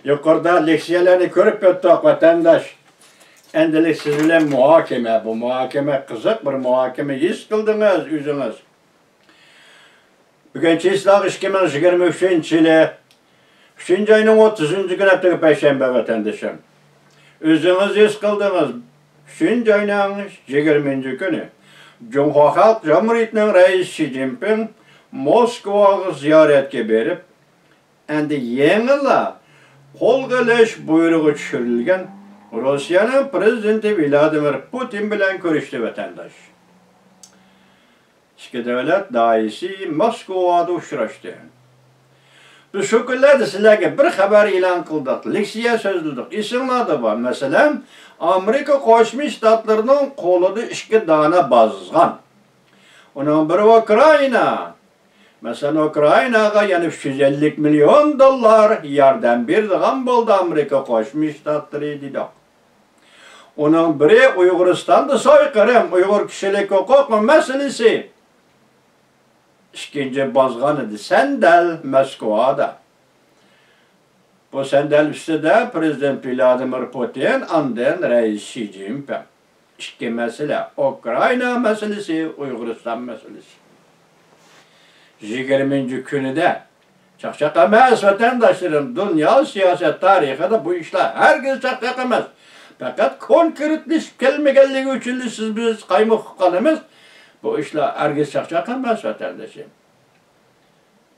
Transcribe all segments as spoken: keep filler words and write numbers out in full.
يۇقىرىدا لېكسىيەلەرنى كۆرۈپ ئۆتتۇق، ۋەتەنداش. ئەمدىلىك سىز بىلەن مۇھاكىمە. بۇ مۇھاكىمە قىزىق بىر مۇھاكىمە، ھېس قىلدىڭىز ئۆزىڭىز. بۈگۈن چېسلاق ئىككى مىڭ يىگىرمە ئۈچىنچى يىلى، ئۈچىنچى ئاينىڭ ئوتتۇزىنچى كۈنى، ئەتىگە پەيشەنبە، ۋەتەندىشىم. ئۆزىڭىز ھېس قىلدىڭىز، ئۈچىنچى ئاينىڭ يىگىرمىنچى كۈنى جۇڭخۇا خەلق جۇمھۇرىيىتىنىڭ رەئىسى شى جىنپىڭ موسكۋاغا زىيارەتكە بېرىپ، ئەمدى يېڭىلا قولغا ئېلىش بۇيرۇقى چۈشۈرۈلگەن روسىيەنىڭ پىرېزىدېنتى ۋلادىمىر پۇتىن بىلەن كۆرۈشتى، ۋەتەنداش. ئىككى دۆلەت داھىيسى موسكۋادا ئۇچراشتى. بىز شۇ كۈنلەردە سىلەرگە بىر خەۋەر ئېلان قىلدۇق، لېكسىيە سۆزلىدۇق. ئېسىڭلاردا بار. مەسىلەن، ئامېرىكا قوشما شتاتلىرىنىڭ قولىدا ئىككى دانە بازغان. ئۇنىڭ بىرى ئۇكرائىنا. مەسىلەن، ئۇكرائىناغا يەنە ئۈچ يۈز ئەللىك مىليون دوللار ياردەم بېرىدىغان بولدى ئامېرىكا قوشما شتاتلىرى، دېدۇق. ئۇنىڭ بىرى ئۇيغۇرىستاندا سويقىرىم، ئۇيغۇر كىشىلىك ھوقۇق مەسىلىسى. ئىككىنچى بازغان ئىدى سەندەل، مەسكۋادا. بۇ سەندەل ئۈستىدە پىرېزىدېنت ۋلادىمىر پۇتىن، ئاندىن رەئىس شى جىنپىڭ. ئىككى مەسىلە، ئۇكرائىنا مەسىلىسى، ئۇيغۇرىستان مەسىلىسى. يىگىرمىنچى كۈنىدە چاقچاق ئەمەس، ۋەتەنداشلىرىم، دۇنيا سىياسەت تارىخىدا بۇ ئىشلار ھەرگىز چاقچاق ئەمەس. پەقەت كونكرېتلىشىپ كەلمىگەنلىكى ئۈچۈنلا سىز بىز قايمۇقۇپ قالىمىز. بۇ ئىشلار ھەرگىز چاقچاق ئەمەس، ۋەتەندىشىم.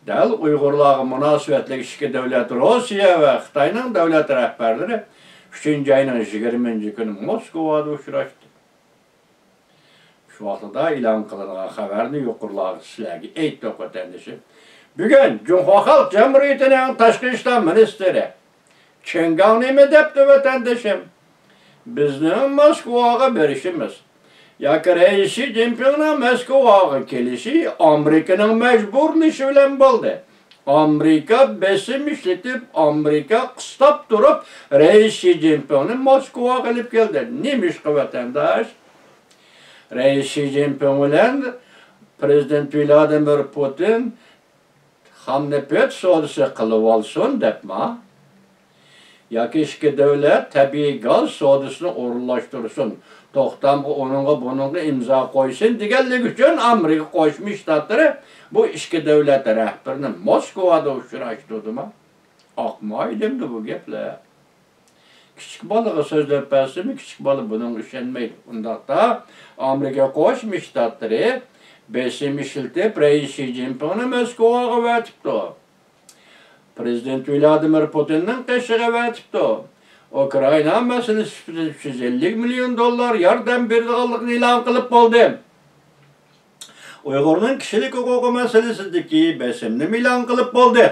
دەل ئۇيغۇرلارغا مۇناسىۋەتلىك ئىككى دۆلەت، روسىيە ۋە خىتاينىڭ دۆلەت رەھبەرلىرى ئۈچىنچى ئاينىڭ يىگىرمىنچى كۈنى موسكۋادا ئۇچراشتى. شۇ ۋاقتىدا ئېلان قىلىنغان خەۋەرنى يۇقىرىلارغا سىلەرگە ئېيتتۇق، ۋەتەندىشىم. بۈگۈن جۇڭخۇا خەلق جۇمھۇرىيىتىنىڭ تاشقى ئىشلار مىنىستىرى چېن گاڭ نېمە دەپتۇ، ۋەتەندىشىم؟ بىزنىڭ موسكۋاغا بېرىشىمىز ياكى رەئىس شى جىنپىڭنىڭ موسكۋاغا كېلىشى ئامېرىكىنىڭ مەجبۇرلىشى بىلەن بولدى. ئامېرىكا بېسىم ئىشلىتىپ، ئامېرىكا قىستاپ تۇرۇپ، رەئىس شى جىنپىڭنى موسكۋاغا ئېلىپ كەلدى. نېمىشقا، ۋەتەنداش؟ رەئىس شى جىنپىڭ بىلەن پىرېزىدېنت ۋلادىمىر پۇتىن خام نېفىت سودىسى قىلىۋالسۇن دەپما؟ ياكى ئىككى دۆلەت تەبىئىي گاز سودىسىنى ئورۇنلاشتۇرسۇن، توختامغا، ئۇنىڭغا، بۇنىڭغا ئىمزا قويسۇن دېگەنلىكى ئۈچۈن ئامېرىكا قوشما شتاتلىرى بۇ ئىككى دۆلەت رەھبىرىنى موسكۋادا ئۇچراشتۇردىما؟ ئاقمايدىمدۇ بۇ گەپلەر؟ كىچىك بالىغا سۆزلەپ بەرسىمۇ، كىچىك بالا بۇنىڭغا ئىشەنمەيدۇ. ئۇنداقتا ئامېرىكا قوشما شتاتلىرى بېسىم ئىشلىتىپ، رەئىس شى جىنپىڭنى موسكۋاغا ئەۋەتىپتۇ. پىرېزىدېنت ۋلادىمىر پۇتىننىڭ قېشىغا ئەۋەتىپتۇ. ئۇكرائىنا مەسىلىسى ئۈچ يۈز ئەللىك مىليون دوللار ياردەم بېرىدىغانلىقىنى ئېلان قىلىپ بولدى. ئۇيغۇرنىڭ كىشىلىك ھوقۇقى مەسىلىسىدىكى بېسىمنى ئېلان قىلىپ بولدى.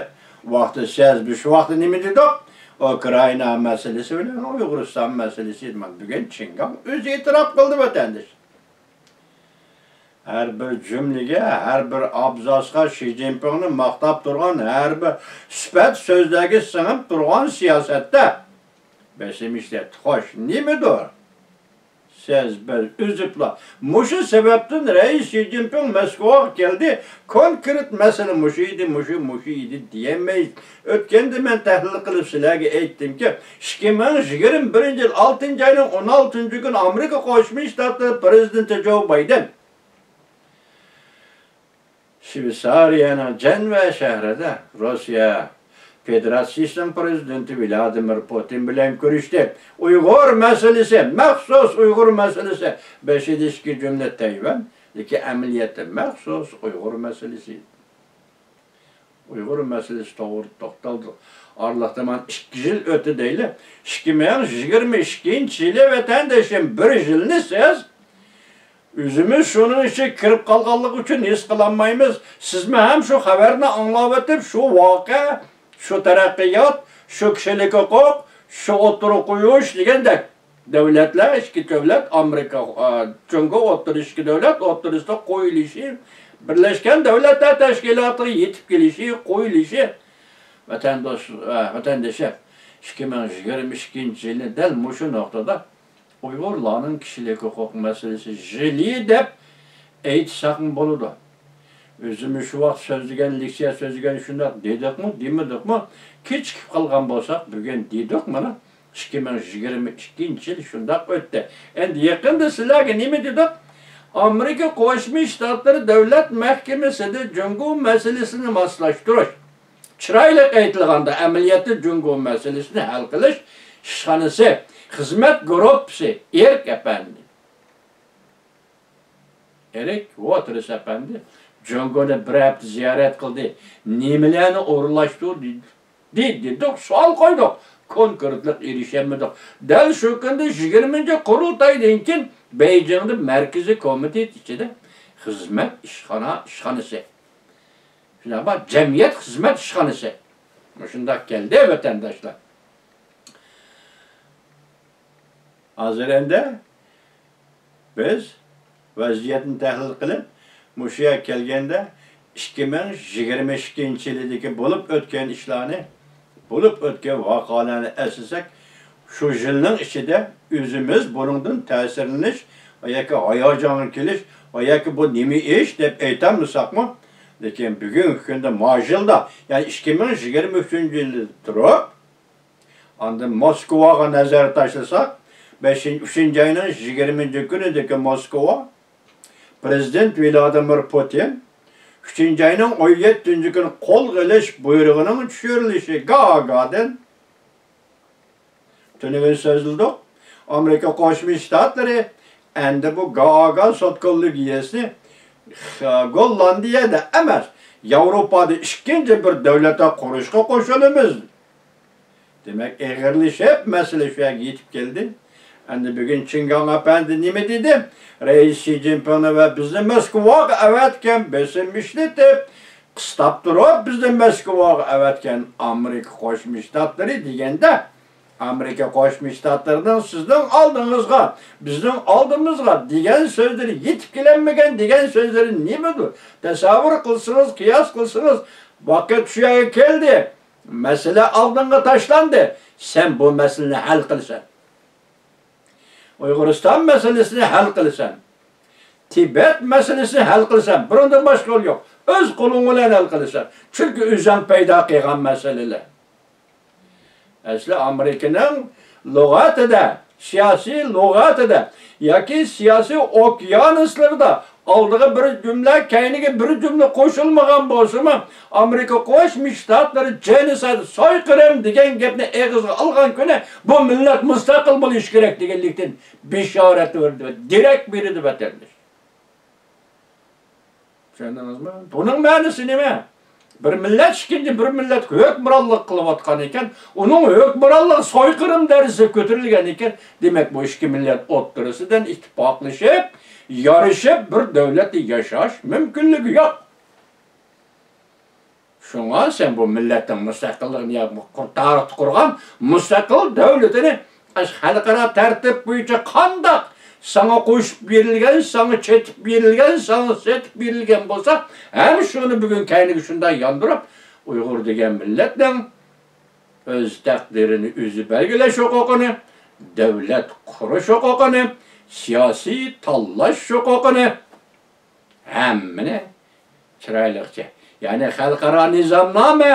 ۋاقتى سەز، بىز شۇ ۋاقتى نېمە دېدۇق؟ ئۇكرائىنا مەسىلىسى بىلەن ئۇيغۇرىستان مەسىلىسى. مانا بۈگۈن چىن گاڭ ئۆزى ئېتىراپ قىلدى، ۋەتەندىش. ھەر بىر جۈملىگە، ھەر بىر ئابزاسقا، شى جىنپىڭنى ماختاپ تۇرغان، ھەر بىر سۈپەت سۆزلەرگە سىڭىپ تۇرغان سىياسەتتە بېسىم ئىشلەتتى. خوش، نېمىدۇر؟ سەز بىر ئۈزۈپلا. مۇشۇ سەۋەبتىن رەئىس شى جىنپىڭ مەسكۇۋاغا كەلدى. كونكرېت مەسىلە مۇشۇ ئىدى، مۇشۇ، مۇشۇ ئىدى دېيەلمەيسىز. ئۆتكەندە مەن تەھلىل قىلىپ سىلەرگە ئېيتتىمكى، ئىككى مىڭ يىگىرمە بىرىنچى يىل ئالتىنچى ئاينىڭ ئون ئالتىنچى كۈنى ئامېرىكا قوشما شتاتلىرى پىرېزىدېنتى جو بايدېن شۋېتسارىيەنىڭ جەنۋە شەھىرىدە روسىيە فېدېراتسىيىسىنىڭ پىرېزىدېنتى ۋلادىمىر پۇتىن بىلەن كۆرۈشتى. ئۇيغۇر مەسىلىسى، مەخسۇس ئۇيغۇر مەسىلىسى، بېشىدىكى جۈملە تەيۋەن، لېكىن ئەمەلىيەتتە مەخسۇس ئۇيغۇر مەسىلىسى. ئۇيغۇر مەسىلىسى توغرىدا توختالدۇق. ئارىلىقتا مانا ئىككى يىل ئۆتتى دەيلى. ئىككى مىڭ يىگىرمە ئىككىنچى يىلى، ۋەتەندىشىم، بىر يىلنى سىز ئۆزىمىز شۇنىڭ ئىچىگە كىرىپ قالغانلىقى ئۈچۈن ھېس قىلالمايمىز. سىزمۇ ھەم شۇ خەۋەرنى ئاڭلاۋېتىپ، شۇ ۋەقە، شۇ تەرەققىيات، شۇ كىشىلىك ھوقۇق، شۇ ئوتتۇرىغا قويۇش دېگەندەك دۆلەتلەر، ئىككى دۆلەت، ئامېرىكا، ئا، جۇڭگو ئوتتۇرا، ئىككى دۆلەت ئوتتۇرىسىدا قويۇلۇشى، بىرلەشكەن دۆلەتلەر تەشكىلاتىغا يېتىپ كېلىشى، قويۇلۇشى، ۋەتەنداش، ئا، ۋەتەندىشىم، ئىككى مىڭ يىگىرمە ئىككىنچى يىلنى دەل مۇشۇ نۇقتىدا ئۇيغۇرلارنىڭ كىشىلىك ھوقۇق مەسىلىسى يىلى دەپ ئېيتساقمۇ بولىدۇ. ئۆزىمۇ شۇ ۋاقىت سۆزلىگەن، لېكسىيە سۆزلىگەن شۇنداق دېدۇقمۇ، دېمىدۇقمۇ؟ كېچىكىپ قالغان بولساق، بۈگۈن دېدۇق، مانا، ئىككى مىڭ يىگىرمە ئىككىنچى يىل شۇنداق ئۆتتى. ئەمدى يېقىندا سىلەرگە نېمە دېدۇق؟ ئامېرىكا قوشما شتاتلىرى دۆلەت مەھكىمىسىدە جۇڭگو مەسىلىسىنى ماسلاشتۇرۇش، چىرايلىق ئېيتىلغاندا، ئەمەلىيەتتە جۇڭگو مەسىلىسىنى ھەل قىلىش ئىشخانىسى، خىزمەت گۇرۇپپىسى، ئېرىك ئەپەندى. ئېرىك ۋوتېرس ئەپەندى جۇڭگونى بىر ھەپتە زىيارەت قىلدى. نېمىلەرنى ئورۇنلاشتۇردى دېدۇق، سوئال قويدۇق. كونكرېتلىق ئېرىشەلمىدۇق. دەل شۇ كۈندە يىگىرمىنچى قۇرۇلتايدىن كېيىن بېيجىڭدا مەركىزىي كومىتېت ئىچىدە خىزمەت ئىشخانا، ئىشخانىسى، شۇنداقمۇ جەمئىيەت خىزمەت ئىشخانىسى مۇشۇنداق كەلدى، ۋەتەنداشلار. ھازىر ئەمدى بىز ۋەزىيەتنى تەھلىل قىلىپ، مۇشۇ يەرگە كەلگەندە، ئىككى مىڭ يىگىرمە ئىككىنچى يىلىدىكى بولۇپ ئۆتكەن ئىشلارنى، بولۇپ ئۆتكەن ۋەقەلەرنى ئەسلىسەك، شۇ يىلنىڭ ئىچىدە ئۆزىمىز بۇنىڭدىن تەسىرلىنىش ياكى ھاياجانغا كېلىش ياكى بۇ نېمە ئىش دەپ ئېيتالمىساقمۇ، لېكىن بۈگۈنكى كۈندە مانا يىلدا، يەنى ئىككى مىڭ يىگىرمە ئۈچىنچى يىلدا تۇرۇپ، ئاندىن موسكۋاغا نەزەر تاشلىساق، بەشىنچى، ئۈچىنچى ئاينىڭ يىگىرمىنچى كۈنىدىكى موسكۋا، پىرېزىدېنت ۋلادىمىر پۇتىن ئۈچىنچى ئاينىڭ ئون يەتتىنچى كۈنى قولغا ئېلىش بۇيرۇقىنىڭ چۈشۈرۈلۈشى گاگادىن تۈنۈگۈن سۆزلىدۇق. ئامېرىكا قوشما شتاتلىرى ئەمدى بۇ گاگا سوت كوللېگىيەسىنى خ-، گوللاندىيەدە ئەمەس، ياۋروپادا ئىككىنچى بىر دۆلەتتە قۇرۇشقا قوشۇلىمىز. دېمەك، ئېغىرلىشىپ مەسىلە شۇ يەرگە يېتىپ كەلدى. ئەمدى بۈگۈن چىن گاڭ ئەپەندى نېمە دېدى؟ رەئىس شى جىنپىڭنى ۋە بىزنى موسكۋاغا ئەۋەتكەن بېسىم ئىشلىتىپ، قىستاپ تۇرۇپ بىزنى موسكۋاغا ئەۋەتكەن ئامېرىكا قوشما شتاتلىرى دېگەندە، ئامېرىكا قوشما شتاتلىرىنىڭ سىزنىڭ ئالدىڭىزغا، بىزنىڭ ئالدىمىزغا دېگەن سۆزلىرى، يېتىپ كېلەلمىگەن دېگەن سۆزلىرى نېمىدۇر؟ تەسەۋۋۇر قىلسىڭىز، قىياس قىلسىڭىز، ۋاقىت شۇ يەرگە كەلدى. مەسىلە ئالدىڭغا تاشلاندى. سەن بۇ مەسىلىنى ھەل قىلىسەن. ئۇيغۇرىستان مەسىلىسىنى ھەل قىلىسەن. تىبەت مەسىلىسىنى ھەل قىلىسەن. بۇنىڭدىن باشقا يول يوق. ئۆز قولۇڭ بىلەن ھەل قىلىسەن. چۈنكى ئۆزۈڭ پەيدا قىلغان مەسىلىلەر. ئەسلى ئامېرىكىنىڭ لۇغەتىدە، سىياسىي لۇغەتىدە ياكى سىياسىي ئوكيانۇسلىرىدا ئالدىغا بىر جۈملە، كەينىگە بىر جۈملە قوشۇلمىغان بولسىمۇ، ئامېرىكا قوشما شتاتلىرى جېنوسايد، سويقىرىم دېگەن گەپنى ئېغىزغا ئالغان كۈنى بۇ مىللەت مۇستەقىل بولۇشى كېرەك دېگەنلىكتىن بېشارەت بېرىدۇ، دېرەك بېرىدۇ ۋەتەنداش. چۈشەندىڭىزمۇ؟ بۇنىڭ مەنىسى نېمە؟ بىر مىللەت ئىككىنچى بىر مىللەتكە ھۆكۈمرانلىق قىلىۋاتقان ئىكەن، ئۇنىڭ ھۆكۈمرانلىقى سويقىرىم دەرىجىسىگە كۆتۈرۈلگەن ئىكەن، دېمەك، بۇ ئىككى مىللەت ئوتتۇرىسىدىن ئىتتىپاقلىشىپ، يارىشىپ بىر دۆلەتتە ياشاش مۇمكىنلىكى يوق. شۇڭا سەن بۇ مىللەتنىڭ مۇستەقىللىقىنى يا تارىختا قۇرغان مۇستەقىل دۆلىتىنى خەلقئارا تەرتىپ بويىچە قانداق ساڭا قوشۇپ بېرىلگەن، ساڭا چېتىپ بېرىلگەن، ساڭا سېتىپ بېرىلگەن بولسا، ھەم شۇنى بۈگۈن كەينىگە شۇنداق ياندۇرۇپ، ئۇيغۇر دېگەن مىللەتنىڭ ئۆز تەقدىرىنى ئۆزى بەلگىلەش ھوقۇقىنى، دۆلەت قۇرۇش ھوقۇقىنى، سىياسىي تاللاش ھوقۇقىنى، ھەممىنى چىرايلىقچە، يەنى خەلقئارا نىزامنامە،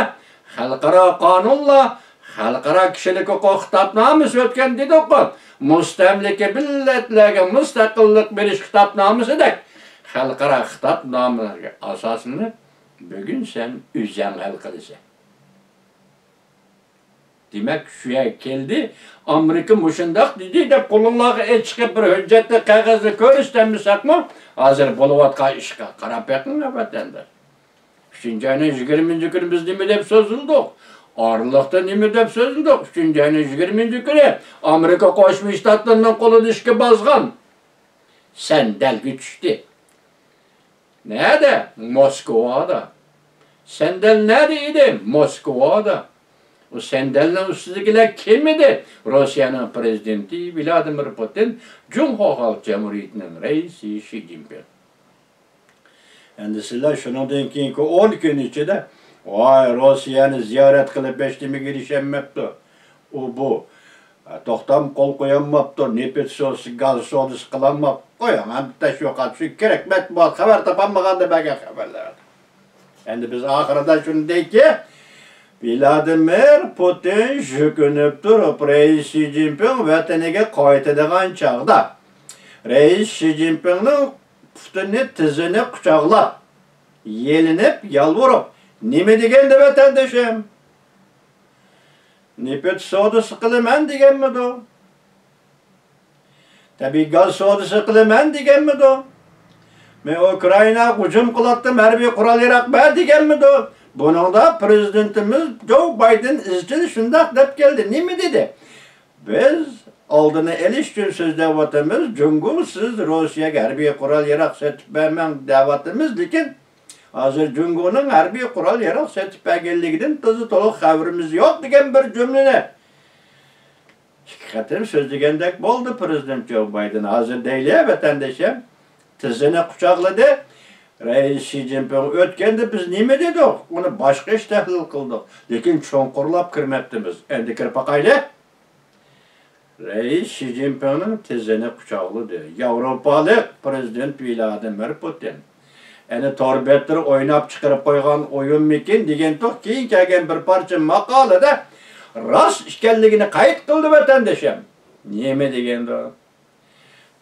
خەلقئارا قانۇنلار، خەلقئارا كىشىلىك ھوقۇق خىتابنامىسى ئۆتكەن دېدۇققۇ، مۇستەملىكە مىللەتلەرگە مۇستەقىللىق بېرىش خىتابنامىسىدەك خەلقئارا خىتابنامىلەرگە ئاساسلىنىپ، بۈگۈن سەن ئۆزەڭ ھەل قىلىسەن. دېمەك، شۇ يەرگە كەلدى. ئامېرىكا مۇشۇنداق دېدى دەپ قولۇڭلارغا چىقىپ بىر ھۆججەتنى، قەغەزنى كۆرسىتەلمىسەكمۇ، ھازىر بولۇۋاتقان ئىشقا قاراپ بېقىڭ، ۋەتەنداش. ئۈچىنچى ئاينىڭ يىگىرمىنچى كۈنى بىز نېمە دەپ سۆزلىدۇق؟ ئارىلىقتا نېمە دەپ سۆزلىدۇق؟ ئۈچىنچى ئاينىڭ يىگىرمىنچى كۈنى ئامېرىكا قوشما شتاتلىرىنىڭ قولىدا ئىشقا باسقان سەندەلگە چۈشتى. نەدە؟ موسكۋادا. سەندەل نەدە ئىدى؟ موسكۋادا. ئۇ سەندەلنىڭ ئۈستىدىكىلەر كىم ئىدى؟ روسىيەنىڭ پىرېزىدېنتى ۋلادىمىر پۇتىن، جۇڭخۇا خەلق جۇمھۇرىيىتىنىڭ رەئىسى شى جىنپىڭ. ئەمدى سىلەر شۇنىڭدىن كېيىنكى ئون كۈن ئىچىدە، ۋاي، روسىيەنى زىيارەت قىلىپ ھېچنېمىگە ئېرىشەلمەپتۇ. ئۇ بۇ، توختام قول قويالماپتۇ، نېفىت سودىسى، گاز سودىسى قىلالماپتۇ. قويۇڭ، ھەمدە تەشۋىقات، شۇ كېرەك مەتبۇئات خەۋەر تاپالمىغاندا بەرگەن خەۋەرلەر. ئەمدى بىز ئاخىرىدا شۇنى دەيكى، ۋلادىمىر پۇتىن يۈكۈنۈپ تۇرۇپ، رەئىس شى جىنپىڭ ۋەتىنىگە قايتىدىغان چاغدا، رەئىس شى جىنپىڭنىڭ پۇتىنى، تىزىنى قۇچاقلاپ، يېلىنىپ، يالۋۇرۇپ، نېمە دېگەندە، ۋەتەندىشىم؟ نېفىت سودىسى قىلىمەن دېگەنمىدۇ؟ تەبىئىي گاز سودىسى قىلىمەن دېگەنمىدۇ؟ مەن ئۇكرائىناغا ھۇجۇم قىلاتتىم، ھەربىي قورال ياراق بەر دېگەنمىدۇ؟ بۇنىڭدا پىرېزىدېنتىمىز جو بايدېن ئىزچىل شۇنداق دەپ كەلدى. نېمە دېدى؟ بىز ئالدىنى ئېلىش ئۈچۈن سۆزلەۋاتىمىز، جۇڭگو، سىز روسىيەگە ھەربىي قورال ياراق سېتىپ بەرمەڭ دەۋاتىمىز، لېكىن ھازىر جۇڭگونىڭ ھەربىي قورال ياراق سېتىپ بەرگەنلىكىدىن تازا تولۇق خەۋىرىمىز يوق دېگەن بىر جۈملىنى ئىككى قېتىم سۆزلىگەندەك بولدى پىرېزىدېنت جو بايدېن. ھازىر دەيلى، ۋەتەندىشىم، تىزىنى قۇچاقلىدى. رەئىس شى جىنپىڭ ئۆتكەندە بىز نېمە دېدۇق؟ ئۇنى باشقا ئىش تەھلىل قىلدۇق. لېكىن چوڭقۇرلاپ كىرمەپتىمىز. ئەمدى كىرىپ باقايلى. رەئىس شى جىنپىڭنىڭ تىزىنى قۇچاقلىدى. ياۋروپالىق پىرېزىدېنت ۋلادىمىر پۇتىن. ئەنە تور بەتلىرى ئويناپ چىقىرىپ قويغان ئويۇنمىكىن دېگەنتۇق، كېيىن كەلگەن بىر پارچە ماقالىدە راست ئىكەنلىكىنى قەيت قىلدى، ۋەتەندىشىم. نېمە دېگەندۇ؟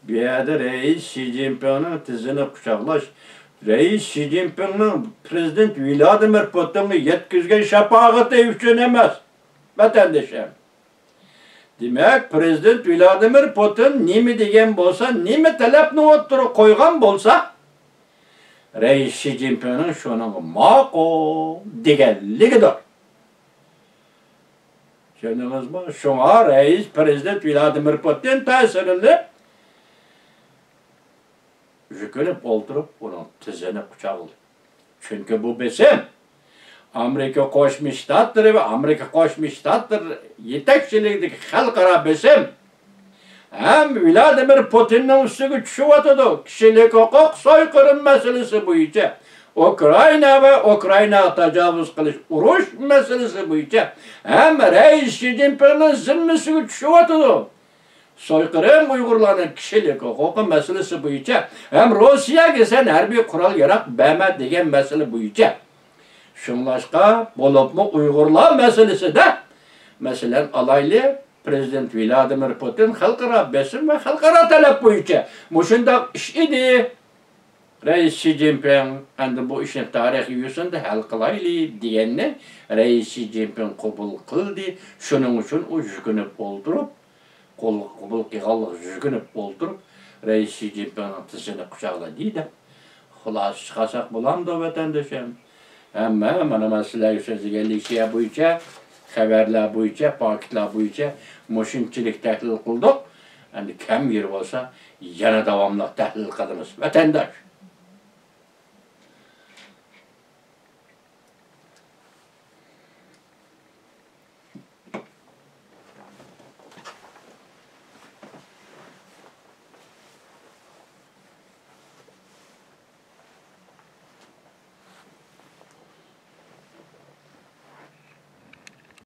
بۇ يەردە رەئىس شى جىنپىڭنىڭ تىزىنى قۇچاقلاش، رەئىس شى جىنپىڭنىڭ پىرېزىدېنت ۋلادىمىر پۇتىنغا يەتكۈزگەن شاپائىتى ئۈچۈن ئەمەس، ۋەتەندىشىم. دېمەك، پىرېزىدېنت ۋلادىمىر پۇتىن نېمە دېگەن بولسا، نېمە تەلەپنى ئوتتۇرىغا قويغان بولسا، رەئىس شى جىنپىڭنىڭ شۇنىڭغا ماقۇل دېگەنلىكىدۇر. چۈشەندىڭىزمۇ؟ شۇڭا رەئىس پىرېزىدېنت ۋلادىمىر پۇتىن تەسىرلىنىپ، يۈكۈنۈپ ئولتۇرۇپ، ئۇنىڭ تىزىنى قۇچاقلىدى. چۈنكى بۇ بېسىم ئامېرىكا قوشما شتاتلىرى ۋە ئامېرىكا قوشما شتاتلىرى يېتەكچىلىكىدىكى خەلقئارا بېسىم ھەم ۋلادىمىر پۇتىننىڭ ئۈستىگە چۈشۈۋاتىدۇ. كىشىلىك ھوقۇق سويقىرىم مەسىلىسى بويىچە، ئۇكرائىنا ۋە ئۇكرائىناغا تاجاۋۇز قىلىش، ئۇرۇش مەسىلىسى بويىچە ھەم رەئىس شى جىنپىڭنىڭ زىممىسىگە چۈشۈۋاتىدۇ. سويقىرىم ئۇيغۇرلارنىڭ كىشىلىك ھوقۇقى مەسىلىسى بويىچە ھەم روسىيەگە سەن ھەربىي قورال ياراق بەرمە دېگەن مەسىلە بويىچە. شۇڭلاشقا، بولۇپمۇ ئۇيغۇرلار مەسىلىسىدە، مەسىلەن، ئالايلى، پىرېزىدېنت ۋلادىمىر پۇتىن خەلقئارا بېسىم ۋە خەلقئارا تەلەپ بويىچە مۇشۇنداق ئىش ئىدى. رەئىس شى جىنپىڭ ئەمدى بۇ ئىشنى تارىخ يۈزىسىندە ھەل قىلايلى دېگەننى رەئىس شى جىنپىڭ قوبۇل قىلدى. شۇنىڭ ئۈچۈن ئۇ يۈكۈنۈپ ئولتۇرۇپ، قول قوبۇل قىلغانلىقى يۈكۈنۈپ ئولتۇرۇپ، رەئىس شى جىنپىڭنىڭ تىزىنى قۇچاقلىدى دەپ خۇلاسە چىقارساق بولامدۇ، ۋەتەندىشىم؟ ھەممە مانا مەن سىلەرگە سۆزلىگەنلىكچە بويىچە، خەۋەرلەر بويىچە، پاكىتلار بويىچە مۇشۇنچىلىك تەھلىل قىلدۇق. ئەمدى كەم يېرى بولسا يەنە داۋاملىق تەھلىل قىلىمىز، ۋەتەنداش.